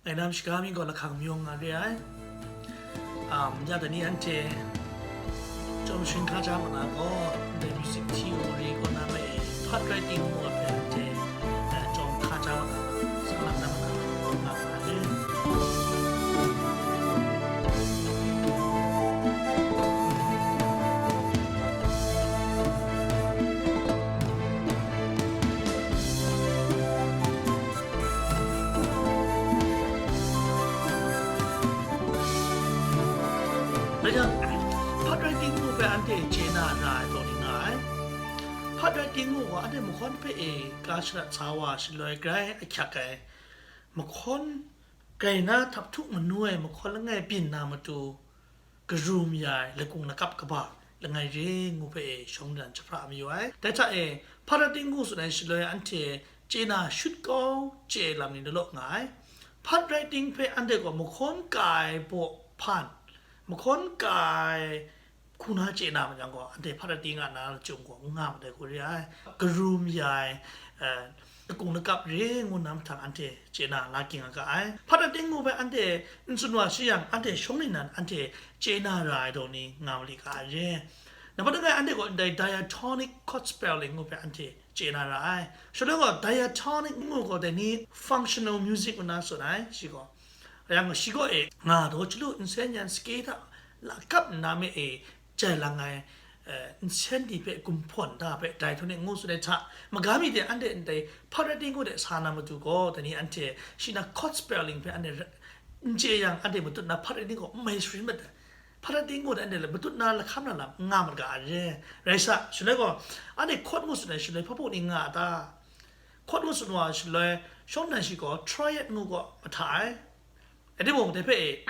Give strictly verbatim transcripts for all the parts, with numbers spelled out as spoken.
Ngai nam shaga mi gaw lahkang myawng nga re ai. Um, ya dai ni anhte chyawm sharin hkaja ma na gaw, ndai music theory kaw na me e, part writing ngu ai hpe anhte, eh, chyawm hkaja ma na, sa lak na ma na, nga ma re. Dai yang, part writing ngu hpe anhte chye na ra ai taw ni nga ai. Part writing ngu gaw anhte mahkawn hpe e ka sharat sa wa shaloi grai ahkyak ai, mahkawn grai na htaphtuk manu ai mahkawn langai byin na matu, karum ya ai lakung lakap kaba langai re ngu hpe e shawng nnan jahpra mayu ai. Dai hta e, part writing ngu tsun ai shaloi anhte chye na shut kau chye ai lam ni law law nga ai. Part writing hpe anhte gaw mahkawn ka ai baw hpan, mahkawn ka ai hku na chye na ma yang gaw, anhte part writing a na lachyum gaw n nga ma dai hku re ai. Karum ya ai, eh, lakung lakap re ngu na mahtang anhte chye na la ging a ga ai. Part writing ngu hpe anhte n tsun wa shi yang, anhte shawng nnan anhte chye na ra ai daw ni nga mali ga ai re. Nambat langai anhte gaw ndai diatonic chord spelling ngu hpe anhte chye na ra ai. Shaloi gaw diatonic ngu gaw dai ni functional music ngu na tsun ai, shi gaw. Rai yang, shi gaw e, nga daw chyalu nsen yan sake hta lakap nna me e jai lang ai, eh, nsen ni hpe gumhpawn da hpe diatonic ngu tsun ai hta, maga mi de anhte ndai part writing ngu de sa na matu gaw, dai ni anhte shi na chord spelling hpe anhte ra-, n chye yang, anhte matut na part writing gaw n mai sharin mat ai. Part writing ngu de anhte matut na lahkam na lam n nga mat ga ai re. Rai sa, shaloi gaw, anhte chord ngu tsun ai shaloi hpa baw ni nga a ta? Chord ngu tsun wa shaloi, shawng nnan shi gaw triad ngu gaw mahta ai. Rai timung, dai hpe e,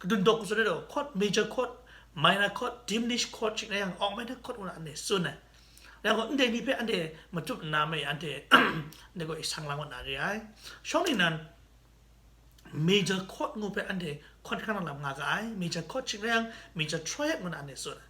kadun dawk kau tsun ai gaw, chord, major chord, minor chord, diminished chord, shing rai yang, augmented chord ngu na anhte tsun ai. Rai yang gaw, ndai ni hpe anhte matut nna me, anhte, anhte gaw e sang lang mat na re ai. Shawng nnan, major chord ngu hpe anhte chord hkan na lam nga ga ai, major chord shing rai yang, major triad ngu na anhte tsun ai.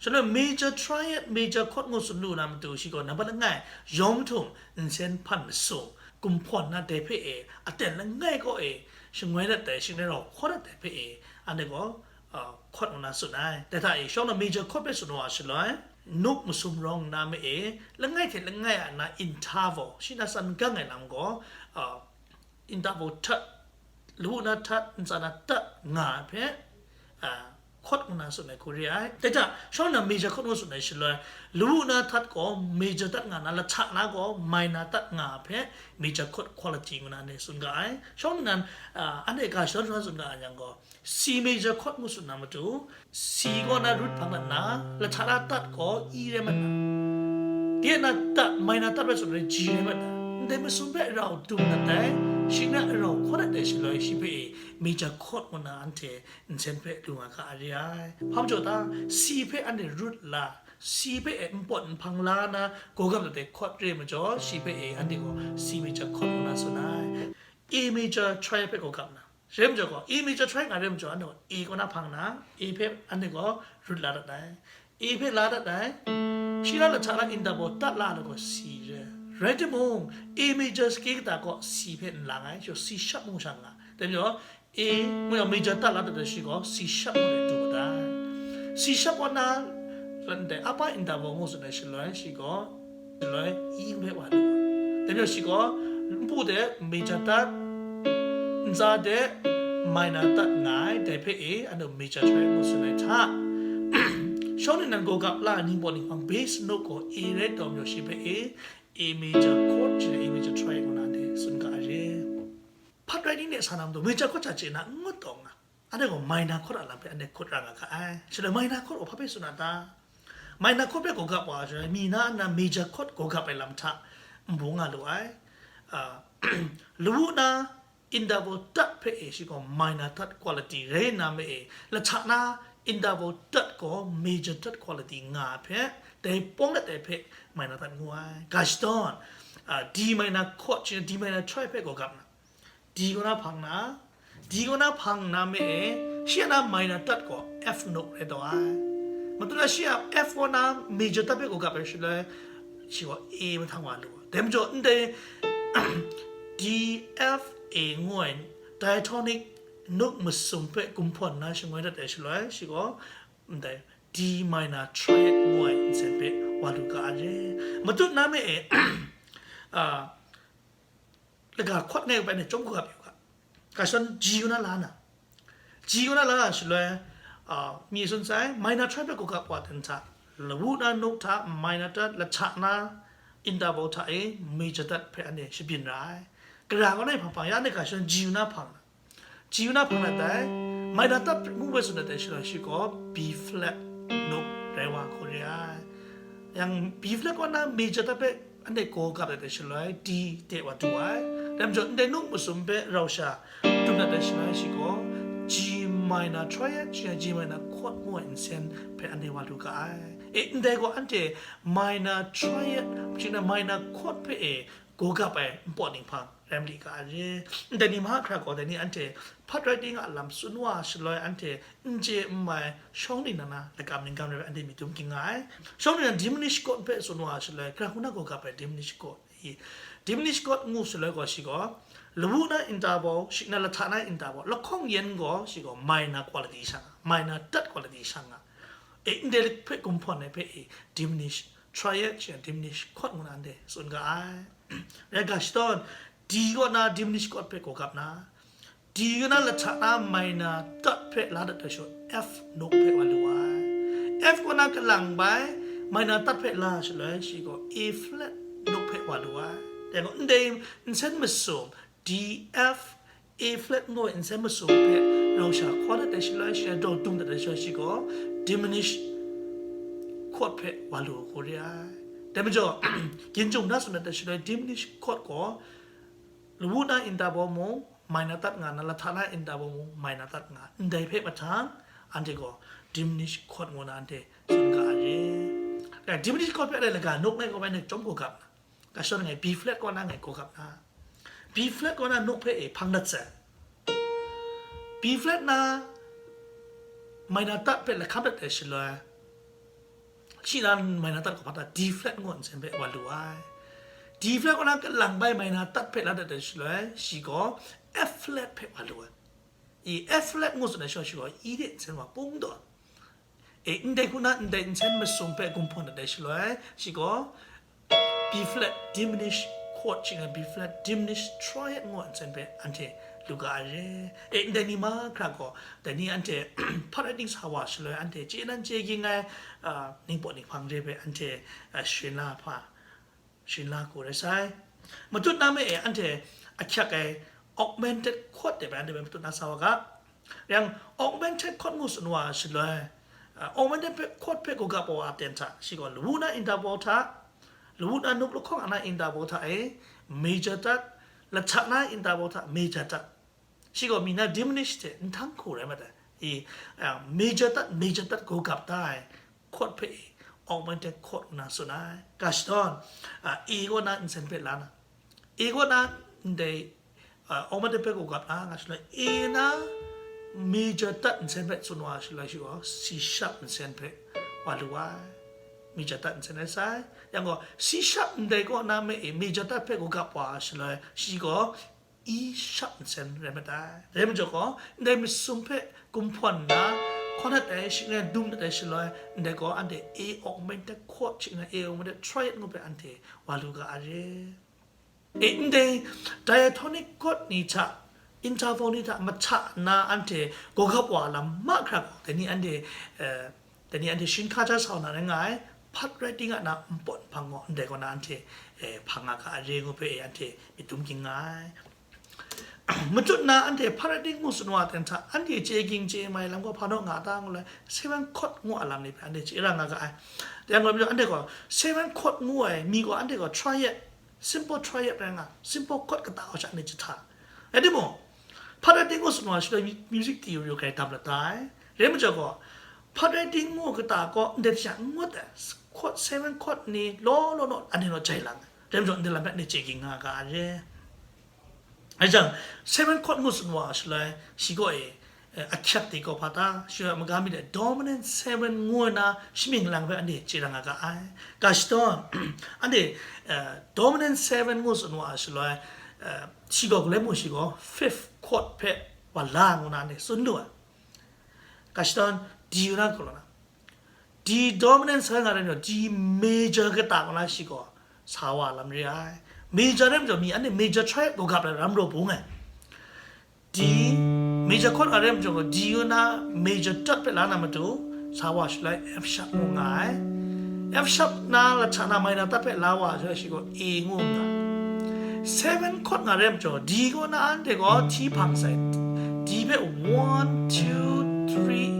Shaloi major triad, major chord ngu tsun lu na matu, shi gaw nambat langai, yawng htum, nsen hpan masum, gumhpawn na dai hpe e, aten langai kaw e, shangoi dat ai, shing rai rau hkaw dat ai hpe e, anhte gaw, uh, chord ngu na tsun ai. Dai hta e, shawng na major chord hpe tsun wa shaloi, nuk masum rawng nna me e, langai hte langai a na interval, shi na tsan gang ai lam gaw, uh, interval htat, lawu na htat, ntsa na tat nga ai hpe, a, chord ngu na tsun ai hku re ai. Dai hta, shawng nnan major chord ngu tsun ai shaloi, lawu na htat gaw major tat nga na, lahta na gaw minor tat nga ai hpe, major chord quality ngu na anhte tsun ga ai. Shawng nnan, a, anhte ga shadawn shadawn tsun ga ai yang gaw, C major chord ngu tsun na matu, C kaw na root hpang mat na, lahta na tat gaw E rai mat na, de na tat, minor tat rai tsun ai G rai mat na, ndai masum hpe rau dum dat ai, shing rai rau hkaw dat ai shaloi, shi hpe e major chord ngu na anhte nsen hpe lu nga ga ai re ai. Hpa majaw ta, C hpe anhte root la, C hpe e npawt nhpang la na, gawgap dat ai chord re majaw, shi hpe e anhte gaw C major chord ngu na tsun ai. A major triad hpe gawgap na, rai majaw gaw, A major triad nga rai majaw, anhte gaw A kaw na hpang na, A hpe anhte gaw root la dat ai. A hpe la dat ai. Shi na lahta na interval tat la ai gaw C re. Rai timung, A major sake kata gaw C hpe n lang ai, shi C sharp mung sha nga. Dai majaw, A, ngu yang major tat la dat ai shi gaw C sharp ngu ai du dat ai. C sharp kaw na, ndai upper interval ngu tsun ai shaloi, shi gaw, shaloi E ngu hpe wa du ai. Dai majaw shi gaw, npu de major tat, ntsa de minor tat nga ai, dai hpe e, anhte major triad ngu tsun ai hta. Shawng nnan gawgap la ai ning baw ning hpang bass note gaw A rai taw majaw shi hpe e, A major chord, shi A major triad ngu na anhte tsun ga ai re. Part writing de sa na matu, major chord hta chye na n ngut taw nga. Anhte gaw minor chord a lam hpe anhte hkut ra nga ga ai. Shaloi minor chord gaw hpa hpe tsun a ta? Minor chord hpe gawgap wa ai, mi na nna major chord gawgap ai lam hta nbung nga lu ai. Ah, lawu na interval tat hpe e shi gaw minor tat quality rai nna me e, lahta na interval tat gaw major tat quality nga ai hpe, dai pawng let ai hpe minor tat ngu ai. Ga shadawn, ah, D minor chord, shi D minor triad hpe gawgap na, D kaw na hpang na, D kaw na hpang nna me e, shi a na minor tat gaw F note rai taw ai. Matu na shi a F kaw na major tat hpe gawgap ai shaloi, shi gaw A mahtang wa lu ai. Dai majaw, ndai D, F, A ngu ai diatonic nuk masum hpe gumhpawn na shangoi dat ai shaloi, shi gaw, ndai D minor triad ngu ai nsen hpe wa lu ga ai re. Matut na me e, a, laga chord ngai bai ne chyawm hku gap yu ga. Ga shadawn G yu na la na. G yu na la shaloi, a, mi tsun sai, minor triad hpe hku gap wa ten hta, lawu na nuk hta, minor third, lahta na interval hta e, major third hpe anhte shabyin ra ai. Gara kaw na hpang hpang, ya anhte ga shadawn G yu na hpang na. G yu na hpang na dai, minor third ngu bai tsun na dai shaloi shi gaw B flat nuk rai wa hku re ai. Yang B flat kaw na major third hpe anhte gaw gap dat ai shaloi D de wa du ai. Dai majaw, ndai nuk masum hpe rau sha dum dat ai shaloi shi gaw G minor triad, shi G minor chord ngu ai nsen hpe anhte wa lu ga ai. E, ndai gaw anhte minor triad, shi na minor chord hpe e gaw gap ai npawt ninghpang rai mali ga ai re. Ndai ni mahkra gaw, dai ni anhte part writing a lam tsun wa shaloi anhte n chye n mai shawng ningnan na lakam ningkam rai anhte myit dum ging nga ai. Shawng ningnan diminished chord hpe tsun wa shaloi, gara hku na gaw gap ai diminished chord i. Diminished chord ngu shaloi gaw shi gaw, lawu na interval, shi na lahta na interval, lahkawng yan gaw shi gaw minor quality sha nga, minor third quality sha nga. E, ndai hpe gumhpawn ai hpe e diminished triad, shi diminished chord ngu na anhte tsun ga ai. Rai ga shadawn, D kaw na diminished chord hpe gaw gap na, D kaw na lahta na minor third hpe la dat ai shaloi F nuk hpe wa lu ai. F kaw na kalang bai minor third hpe la shaloi shi gaw A flat nuk hpe wa lu ai. Dai gaw ndai nsen masum D, F, A flat ngu ai nsen masum hpe rau sha hkaw dat ai shaloi, shi daw dung dat ai shaloi shi gaw diminished chord hpe wa lu hku re ai. Dai majaw, ginjung na tsun dat ai shaloi diminished chord gaw lawu na interval mung minor third nga na, lahta na interval mung minor third nga, ndai hpe mahtang anhte gaw diminished chord ngu na anhte tsun ga ai re. Dai diminished chord hpe dai laga nuk ngai gaw bai ne chyawm hku gap na, ga shadawn ngai B flat kaw na ngai gaw gap na, B flat kaw na nuk hpe e hpang dat sai. B flat na minor third hpe lahkam dat ai shaloi, shi na minor third gaw hpa ta D flat ngu nsen hpe wa lu ai. D flat kaw na kalang bai minor third hpe la dat ai shaloi, shi gaw F flat hpe wa lu ai. I F flat ngu tsun ai shaloi, shi gaw E de nsen wa pung taw. E, ndai hku na ndai nsen masum hpe gumhpawn dat ai shaloi, shi gaw B flat diminished chord, shi nga B flat diminished triad ngu ai nsen hpe anhte lu ga ai re. E, ndai ni mahkra gaw, dai ni anhte part writing sa wa shaloi, anhte chye nan chye ging ai, a, ningpawt ninghpang re hpe anhte, a, sharin la hpa, sharin la hku rai sai. Matut na me e anhte ahkyak ai augmented chord de bai anhte bai matut na sa wa ga. Yang augmented chord ngu tsun wa shaloi, a, augmented hpe, chord hpe gaw gap wa ten hta, shi gaw lawu na interval hta, lawu na nuk lahkawng a na interval hta e major third, lahta na interval hta major third. Shi gaw mi na diminished hte nhtang hku rai mat ai. I, a, major third, major third gaw gap da ai chord hpe e augmented chord ngu na tsun ai. Ga shadawn, a, A kaw na nsen hpe la na, A kaw na ndai, a, augmented hpe gaw gap na, nga shaloi A na major third nsen hpe tsun wa shaloi, shi gaw C sharp nsen hpe wa lu ai. Major third nsen rai sai. Yang gaw C sharp ndai kaw na me e major third hpe gaw gap wa shaloi, shi gaw E sharp nsen rai mat ai. Rai majaw gaw, ndai masum hpe gumhpawn nna, hkaw dat ai, shi ngai dum dat ai shaloi, ndai gaw anhte A augmented chord, shi ngai A augmented triad ngu hpe anhte wa lu ga ai re. E, ndai diatonic chord ni hta, interval ni hta mahta nna anhte gaw gap wa lam mahkra gaw, dai ni anhte, eh, dai ni anhte sharin hkaja sa na rai nga ai, part writing a na npawt nhpang gaw ndai gaw na anhte, eh, hpang nga ga ai re ngu hpe, eh, anhte myit dum ging nga ai. Matut na anhte part writing ngu tsun wa ten hta, anhte chye ging chye mai lam gaw hpa naw nga ta ngu lai, seven chord ngu a lam ni hpe anhte chye ra nga ga ai. Dai yang gaw, anhte gaw seven chord ngu ai mi gaw anhte gaw triad, simple triad rai nga, simple chord kata gaw sha anhte jahta. Rai timung, part writing ngu tsun wa shaloi mu-, music theory gaw grai dam la ta ai. Rai majaw gaw, part writing ngu kata gaw ndai hte sha n ngut ai, chord, seven chord ni law law law anhte naw jai lang ai. Rai majaw, ndai lam hpe anhte chye ging nga ga ai re. Rai jang, seven chord ngu tsun wa shaloi, shi gaw e, eh, ahkyak de gaw hpa ta, shi gaw maga mi de dominant seven ngu na shamying lang hpe anhte chye ra nga ga ai. Ga shadawn, anhte, eh, dominant seven ngu tsun wa shaloi, eh, shi gaw galoi mung shi gaw fifth chord hpe wa la ngu na ni tsun lu ai. Ga shadawn D ngu na galaw na. D dominant seven nga rai nna, D major kata ngu na shi gaw sa wa lam re ai. Major rai majaw mi anhte major triad gaw gap ai ram raw bung ai. D major chord nga rai majaw gaw D ngu na major third hpe la na matu, sa wa shaloi F sharp ngu nga ai. F sharp na lahta na minor third hpe la wa shaloi shi gaw A ngu nga ai. Seven chord nga rai majaw, D ngu na anhte gaw T hpang sai. D hpe one, two, three,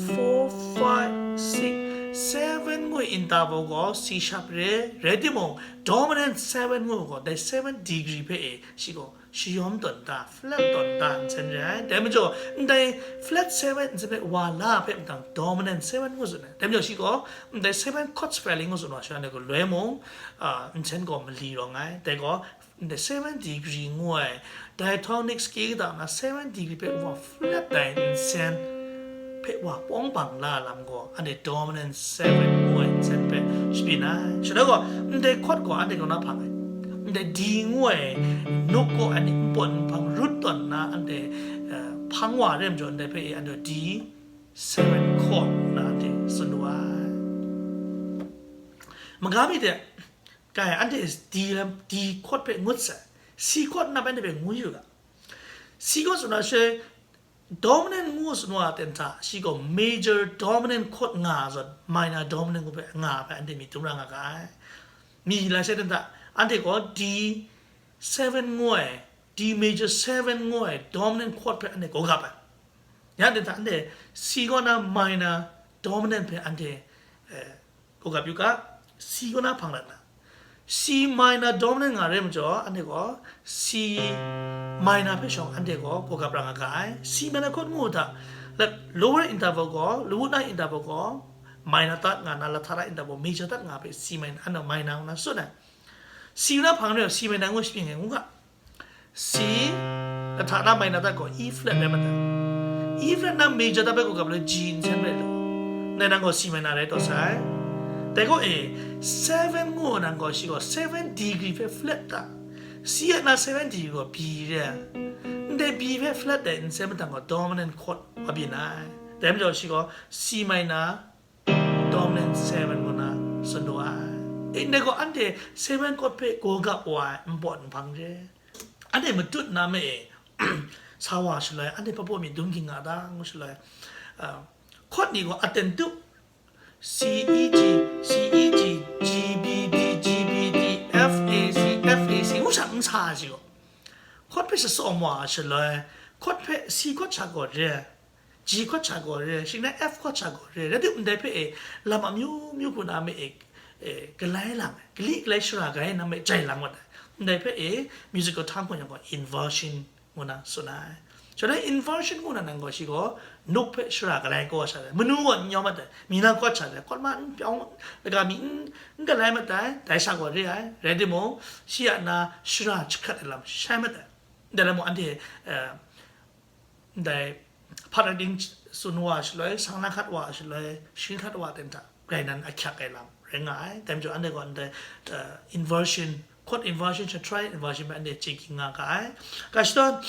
four, five, six, seven ngu interval gaw C sharp re, rai timung, dominant seven ngu gaw, dai seven degree hpe e, shi gaw shayawm tawn ta, flat tawn ta nsen re ai. Dai majaw, ndai flat seven nsen hpe wa la hpe matang dominant seven ngu tsun ai. Dai majaw, shi gaw, ndai seven chord spelling ngu tsun wa sha, ndai gaw loi mung, ah, nsen gaw mali rawng ai. Dai gaw, ndai seven degree ngu ai diatonic scale kata na seven degree hpe wa flat dai nsen hpe wa pawng bang la lam gaw, anhte dominant seven ngu ai nsen hpe shabyin ai. Shaloi gaw, ndai chord gaw anhte kaw na hpang ai. Ndai D ngu ai note gaw anhte npawt nhpang root tawn na anhte, eh, hpang wa re majaw, ndai hpe e anhte D seven chord na anhte tsun lu ai. Maga mi de, kai anhte D lam, D chord hpe ngut sai. C chord na bai anhte hpe ngu yu ga. C chord tsun na she, dominant ngu tsun wa ten hta, shi gaw major dominant chord nga zawn, minor dominant ngu hpe nga hpe anhte myit dum ra nga ga ai. Mi lai sai ten hta, anhte gaw D seven ngu ai, D major seven ngu ai dominant chord hpe anhte gaw gap ai. Ya ten hta, anhte C gaw na minor dominant hpe anhte, eh, gaw gap yu ga, C gaw na hpang rat na. C minor dominant nga re majaw, anhte gaw C minor hpe shawng anhte gaw gaw gap ra nga ga ai. C minor chord ngu hta, like, lower interval gaw, lawu na interval gaw, minor third nga na, lahta na interval major third nga hpe C minor, anhte minor ngu na tsun ai. C na hpang re, C minor ngu shabyin ai ngu ga. C, lahta na minor third gaw E flat rai matai. E flat na major third hpe gaw gap le G nsen rai lu. Nai nang gaw C minor rai taw sai. Dai gaw e, seven ngu nang gaw shi gaw seven degree hpe flat ta. C a na seven degree gaw B re. Ndai B hpe flat dai nsen matang gaw dominant chord wa byin ai. Dai majaw shi gaw C minor, dominant seven ngu na tsun lu ai. E, ndai gaw anhte seven chord hpe gaw gap wa ai npawt nhpang re. Anhte matut na me e, sa wa shaloi, anhte hpa baw myit dum ging nga ta ngu shaloi, ah, chord ni gaw aten tup, C, E, G, C, E, G, G, B, D, G, B, D, F, A, C, F, A, C, ngu sha n sa ai shi gaw. Chord hpe shatsawm wa shaloi, chord hpe C chord sha gaw re ai. G chord sha gaw re, shing rai F chord sha gaw re, rai tim ndai hpe e, lam amyu myu hku na me e, e, galai lang ai, kali galai shara galai na me jai lang wat ai. Ndai hpe e, musical term gaw yang gaw inversion ngu na tsun ai. Shaloi inversion ngu na nang gaw shi gaw, note hpe shara galai kaw sha ai. Manu gaw n yawm mat ai, mi na kawt sha ai, kawt ma n pyawng, laga mi n, n galai mat ai, dai sha gaw re ai, rai timung, shi a na shara jahkrat ai lam shai mat ai. Ndai lam mung anhte, eh, ndai hpat rai ding tsun wa shaloi, sang na hkat wa shaloi, sharin hkat wa ten hta, grai nan ahkyak ai lam rai nga ai. Dai majaw anhte gaw ndai, eh, inversion, chord inversion, sha triad inversion hpe anhte chye ging nga ga ai. Ga shadawn,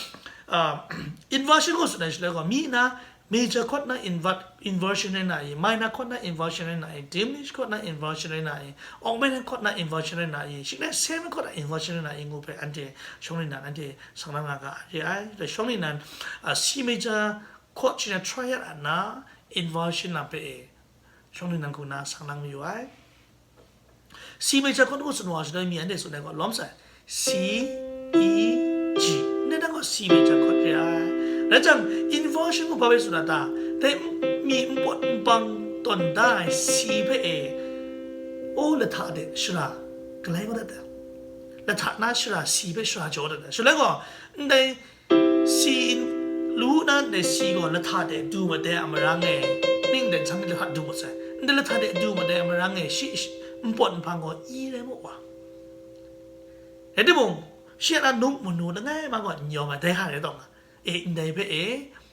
ah, inversion gaw tsun ai shaloi gaw, mi na major chord na inver-, inversion rai na i, minor chord na inversion rai na i, diminished chord na inversion rai na i, augmented chord na inversion rai na i, shing rai seven chord na inversion rai na i ngu hpe anhte shawng ni nan anhte sang na nga ga re ai. Dai shawng ni nan, ah, C major chord shi na triad a na inversion lam hpe e, shawng ni nan hku na sang na mayu ai. C major chord ngu tsun wa shaloi mi anhte tsun ai gaw lawm sai. C, E, G. Ndai nang gaw C major chord re ai. Rai jang, inversion gaw hpa bai tsun na ta? Dai mi npawt npang tawn da ai C hpe e, o, lahta de shara galai kau dat ai. Lahta na shara C hpe shara jaw dat ai. Shaloi gaw, ndai C in, lu na ndai C gaw lahta de du mat ai a marang e, ning dai htam lahta du mat sai. Ndai lahta de du mat ai a marang e, shi, shi, npawt nhpang gaw E rai mu wa. Rai timung, shi a na num manu langai ma gaw n yawm ai, dai hta rai taw nga. E, ndai hpe e,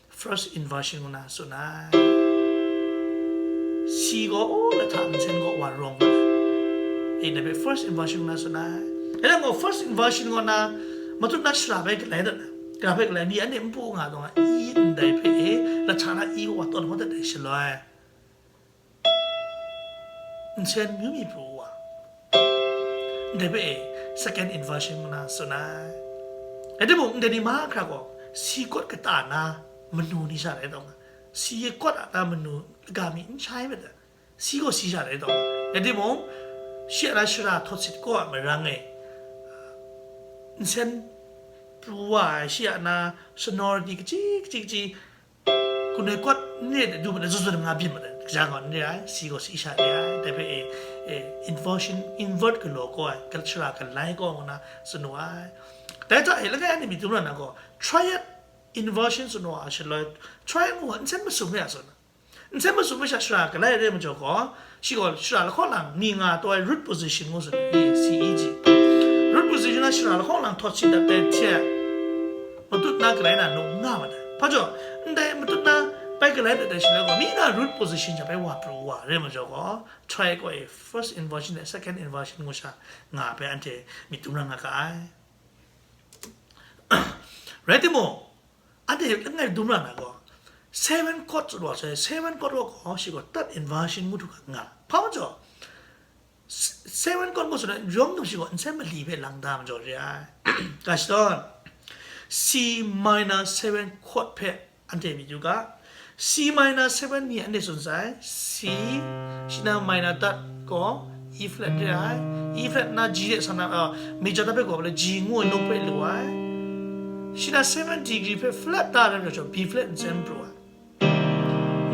first inversion ngu na tsun ai. C gaw, o, lahta nsen gaw wa rawng mat ai. E, ndai hpe first inversion ngu na tsun ai. E, nang gaw first inversion ngu na, matut na shara bai galai dat ai. Ga hpe galai mi anhte n pru nga taw nga, i ndai hpe e, lahta na i wa tawn hkawt dat ai shaloi, nsen myu mi pru wa, ndai hpe e, second inversion ngu na tsun ai. Rai timung, ndai ni mahkra gaw, C chord kata na manu ni sha rai taw nga, C chord a na manu laga mi n shai mat ai. C gaw C sha rai taw. Rai timung, shi a na shara htawt sit kaw a marang e, nsen pru wa ai, shi a na sonority kaji, kaji, kaji, kunoi chord n re ai, du mat ai, zun zun nga byin mat ai, kaja gaw n re ai, C gaw C sha re ai, dai hpe e, e, inversion, invert galaw kaw ai, gal-, shara galai kaw ngu na tsun wu ai. Dai hta e, langai anhte myit dum ra na gaw, triad inversion tsun wa ai shaloi, triad ngu ai, nsen masum re ai tsun. Nsen masum masha shara galai re majaw gaw, shi gaw shara lahkawng lang mi nga taw ai root position ngu tsun ai, C E G. Root position na shara lahkawng lang htawt sit dat ai hte, matut na galai na nu nga mat ai. Hpa jaw, ndai matut na bai galai dat ai shaloi gaw, mi na root position sha bai wa pru wa re majaw gaw, triad gaw e first inversion ai second inversion ngu sha nga ai hpe anhte myit dum ra nga ga ai. Rai timung, anhte langai dum ra na gaw, seven chord tsun wa sai, seven chord wa gaw, shi gaw third inversion ngu hkra nga. Hpa majaw, s-, seven chord ngu tsun ai, yawng dum shi gaw, nsen mali hpe lang da majaw re ai. Ga shadawn, C minor seven chord hpe anhte myit yu ga. C minor seven ni anhte tsun sai, C, shi na minor third gaw, E flat re ai, E flat na G de sa na, uh, major third hpe gaw, G ngu ai note hpe lu ai. Shi na seven degree hpe flat da rai rai jaw, B flat nsen pru ai.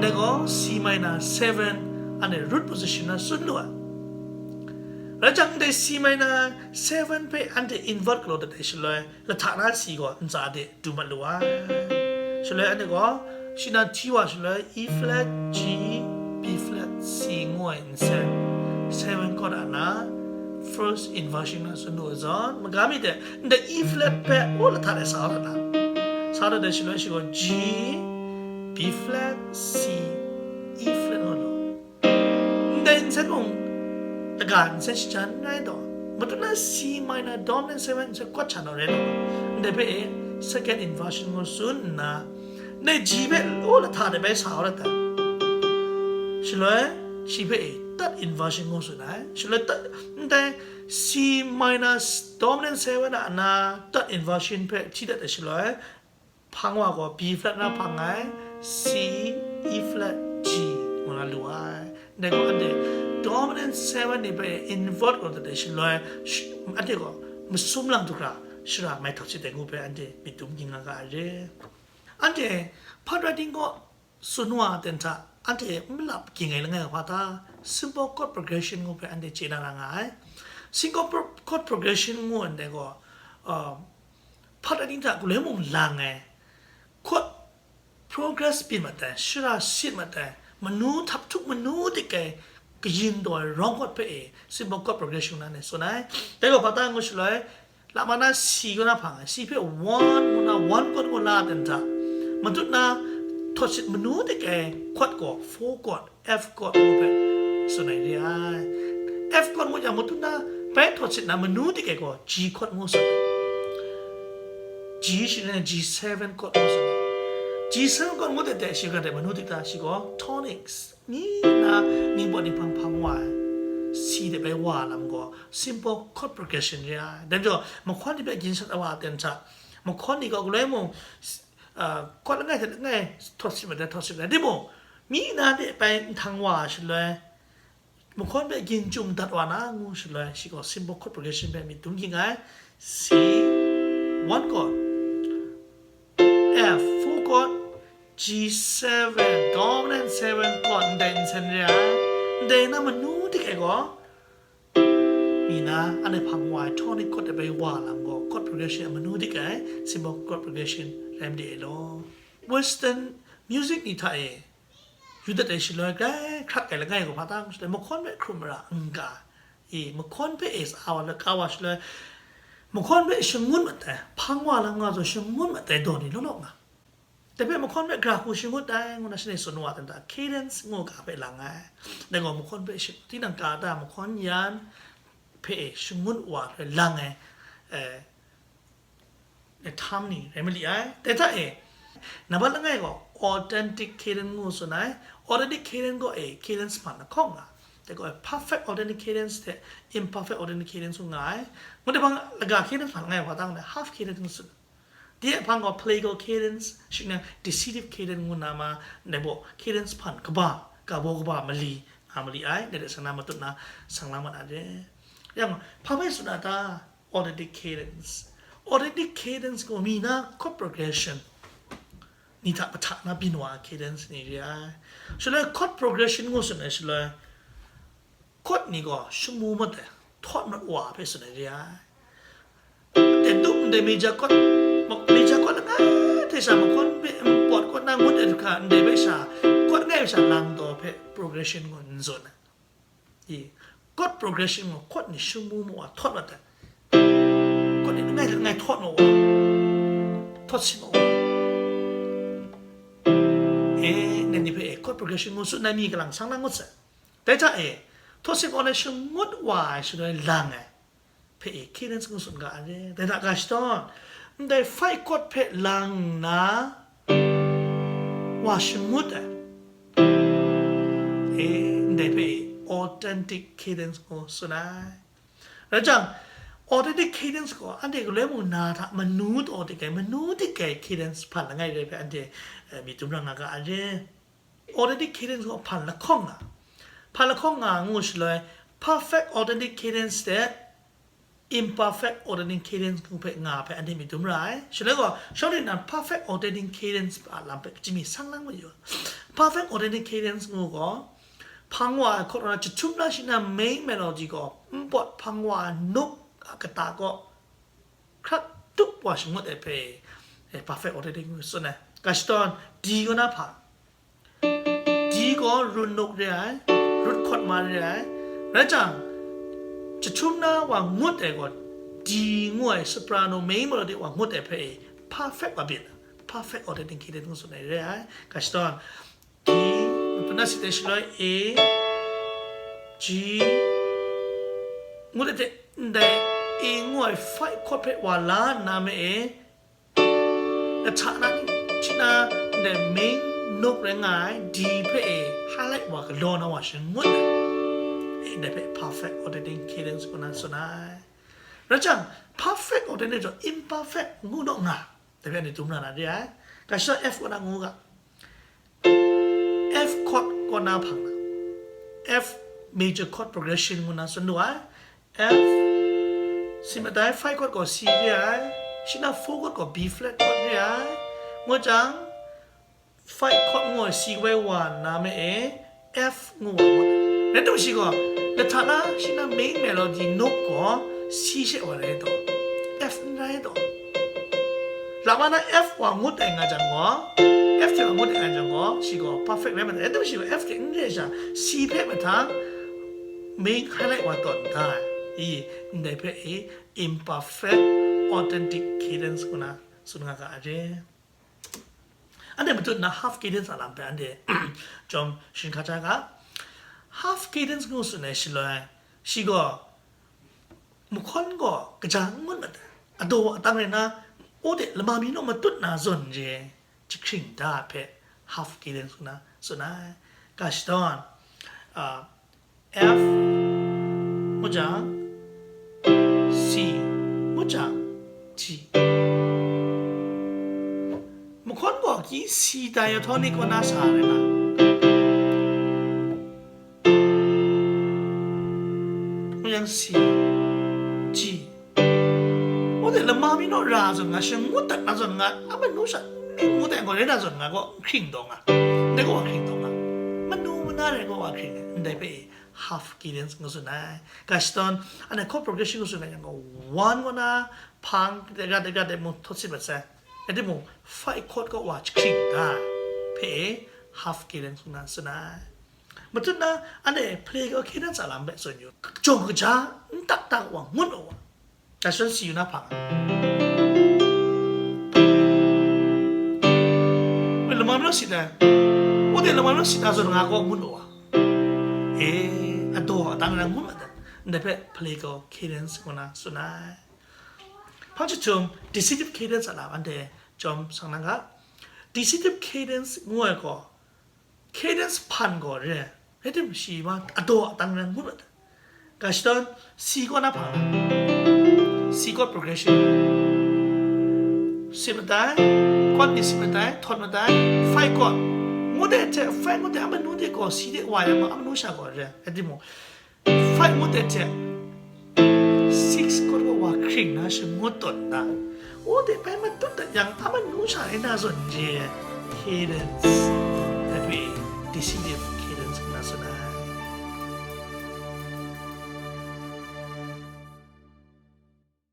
Ndai gaw C minor seven, anhte root position na tsun lu ai. Rai jang, ndai C minor seven hpe anhte invert galaw dat ai shaloi, lahta na C gaw ntsa de du mat lu ai. Shaloi anhte gaw, shi na hti wa shaloi, E flat, G, B flat, C ngu ai nsen, seven chord a na, first inversion na tsun lu ai zawn, maga mi de, ndai E flat hpe, o, lahta de sa dat na. Sa dat ai shaloi shi gaw G, B flat, C, E flat ngu lu. Ndai nsen mung, laga nsen shajan n rai taw, matut na C minor dominant seven nsen chord sha naw rai taw, ndai hpe e second inversion ngu tsun nna, ndai G hpe law lahta de bai sa wa dat ai. Shaloi, shi hpe e third inversion ngu tsun ai. Shaloi, third, ndai C minor dominant seven a na third inversion hpe hti dat ai shaloi, hpang wa gaw B flat na hpang ai, C, E flat, G ngu na lu ai. Dai gaw anhte dominant seven ni hpe invert galaw dat ai shaloi, sh-, anhte gaw masum lang du hkra shara mai htawt sit ai ngu hpe anhte myit dum ging nga ga ai re. Anhte hpat rai ting gaw, tsun wa ai ten hta, anhte n malap ging ai langai hpa ta, simple chord progression ngu hpe anhte chye na ra nga ai. Simple pro-, chord progression ngu ai ndai gaw, um, hpat rai ting hta galoi mung lang ai, chord progress byin mat ai, shara sit mat ai, manu htap htuk manu dik ai, kayin taw ai wrong chord hpe e, simple chord progression ngu na anhte tsun ai. Dai gaw hpa ta ngu shaloi, lama na C kaw na hpang ai, C hpe one ngu na one chord ngu la ai ten hta, matut na htawt sit manu dik ai chord gaw four chord, F chord ngu hpe tsun ai re ai. F chord ngu jang, matut na bai htawt sit na manu dik ai gaw G chord ngu tsun ai. G shi rai na G seven chord ngu tsun ai. G seven chord ngu de de shi ga de manu dik ta, shi gaw tonics. Ni na, ni baw ni hpang hpang wa ai, C de bai wa ai lam gaw, simple chord progression re ai. Dai majaw, mahkawn ni hpe gin sat wa ai ten hta, mahkawn ni gaw galoi mung, uh, chord langai hte langai htawt sit mat ai, htawt sit mat ai. Timung, mi na de bai nhtang wa ai shaloi, mahkawn hpe gin chyum dat wa na ngu shaloi, shi gaw simple chord progression hpe myit dum ging ai. C, one chord. F, four chord. G seven, dominant seven chord, ndai nsen re ai. Ndai na manu dik ai gaw, mi na, anhte hpang wa ai tonic chord de bai wa lam gaw, chord progression a manu dik ai, simple chord progression rai made ai law. Western music ni hta e, yu dat ai shaloi, grai hkrak ai langai gaw hpa ta ngu shaloi, mahkawn hpe hkrum mara n ga, i, mahkawn hpe e sa wa la ka wa shaloi, mahkawn hpe shangun mat ai, hpang wa lam nga zaw shangun mat ai daw ni law law nga. Dai hpe mahkawn hpe gra hku shangut ai ngu na shanhte tsun wa dan hta, cadence ngu ga hpe lang ai. Dai gaw mahkawn hpe shi-, tinang ka ta mahkawn yan hpe e shangut wa hpe lang ai, eh, Htam ni rai mali ai. Dai hta e, nambat langai gaw authentic cadence ngu tsun ai. Authentic cadence gaw e cadence hpan lahkawng nga. Dai gaw perfect authentic cadence hte imperfect authentic cadence ngu nga ai. Ngu dai hpang laga cadence hpan langai wa tang le half cadence ngu tsun. Di e hpang gaw plagal cadence, shing nang decitive cadence ngu na ma, dai baw cadence hpan kaba, kaba kaba mali, nga mali ai, dai dai sang na matut na sang lang mat na de. Yang, hpa bai tsun a ta, authentic cadence. Authentic cadence gaw mi na chord progression ni hta mahta na byin wa cadence ni re ai. Shaloi chord progression ngu tsun ai shaloi, chord ni gaw shamu mat ai, thawt mat wa hpe tsun ai re ai. Ndai dup ndai major chord, ma-, major chord langai hte sha mahkawn hpe npawt kaw na ngut ai hkra ndai hpe sha, chord langai hpe sha lang taw hpe progression gaw n tsun ai. I, chord progression gaw chord ni shamu mat wa, thawt mat ai. Chord ni langai langai thawt mat wa, thawt sin mat wa. E, nang ni hpe e chord progression ngu tsun ai mi kalang sang na ngut sai. Dai hta e, thawt sin mat wa na shangut wa ai shaloi lang ai hpe e cadence ngu tsun ga ai re. Dai hta ga shadawn, ndai five chord hpe lang nna wa shangut ai, e, ndai hpe e authentic cadence ngu tsun ai. Rai jang, authentic cadence gaw anhte galoi mung na hta manu taw dik ai, manu dik ai cadence hpan langai re hpe anhte, eh, myit dum ra nga ga ai re. Authentic cadence gaw hpan lahkawng nga, hpan lahkawng nga ngu shaloi, perfect authentic cadence hte imperfect authentic cadence ngu hpe nga hpe anhte myit dum ra ai. Shaloi gaw, shawng rit na perfect authentic cadence a lam hpe chyami sang lang mayu. Perfect authentic cadence ngu gaw, hpang wa ai chord na jahtum na shi na main melody gaw, npawt hpang wa ai note a kata gaw, hkrat tup wa shangut ai hpe, eh, perfect authentic ngu tsun ai. Ga shadawn, D kaw na hpa. D gaw root note re ai, root chord ma re ai. Rai jang, jahtum na wa ngut ai gaw, D ngu ai soprano main melody wa ngut ai hpe, perfect wa byin, perfect authentic cadence ngu tsun ai re ai. Ga shadawn, G, matu na sit ai shaloi A, G, ngut ai hte ndai A ngu ai five chord hpe wa la nna me e, lahta na ni, shi na ndai main note rai nga ai D hpe e highlight wa galaw na wa shangut ai. E, ndai hpe perfect authentic cadence ngu na tsun ai. Rai jang, perfect authentic gaw imperfect ngu naw nga. Dai hpe anhte dum na na re ai. Ga shadawn F kaw na ngu ga. F chord kaw na hpang na. F major chord progression ngu na tsun lu ai. F, si matai five chord gaw C re ai. Shi na four chord gaw B flat chord re ai. Ngu jang, five chord ngu ai C wai wa nna me e, F ngu wa ngut. Rai tim shi gaw, lahta na shi na main melody note gaw C she wa rai taw, F n rai taw. Lama na F wa ngut ai nga jang gaw, F hte wa ngut ai nga jang gaw, shi gaw perfect rai mat ai. Rai tim shi gaw F hte n re sha, C hpe mahtang main highlight wa tawn da ai. I, ndai hpe i, imperfect authentic cadence ngu na tsun nga ga ai re. Anhte matut na half cadence a lam hpe anhte chyawm sharin hkap hta ga. Half cadence ngu tsun ai shaloi, shi gaw mahkawn gaw kaja n ngut mat ai, adaw atang rai na, o de lama mi naw matut na zawn re jahkring da ai hpe half cadence ngu na tsun ai. Ga shadawn, a, F, ngu jang, C, ngu jang, G. Mahkawn gaw ki C diatonic kaw na sa ai nga. Ngu jang C, G. Ngu de lama mi naw ra zawn nga, shangut dat na zawn nga, a manu sha n ngut ai gaw rai na zawn nga gaw hkring taw nga. Ndai gaw hkring taw nga. Manu mana rai gaw hkring ai, ndai hpe half cadence ngu tsun ai. Ga shadawn, anhte chord progression ngu tsun ai yang gaw, one kaw na hpang, de ga de ga de mung thawt sit mat sai. Rai timung, five chord kaw wa jahkring da ai hpe half cadence ngu na tsun ai. Matut na, anhte plagal cadence a lam hpe tsun yu. Jawng kaja, n tak tak wa, ngut wa. Ga shadawn si yu na hpang. Woi, lama mi naw sit ai. Woi de lama mi naw sit ai zawn nga gaw ngut wa. E, adaw atang rai ngut ma ta. Ndai hpe plagal cadence ngu na tsun ai. Hpang jahtum decidive cadence a lam anhte jawm sang na nga. Decidive cadence ngu ai gaw, cadence hpan gaw re, rai tim shi ma adaw atang ran ngut mat ai. Ga shadawn, C chord na hpang, C chord progression. Sip matai, chord ni sip matai, thawt matai, five chord. Ngut ai hte, five ngut ai, a manu de gaw, C de wa yang ma, a manu sha gaw re, rai timung, five ngut ai hte, six chord wa wa hkring na shangut tawn na. O de bai matut dat yang, a manu sha rai na zawn re, cadence, rai pyi, decidive.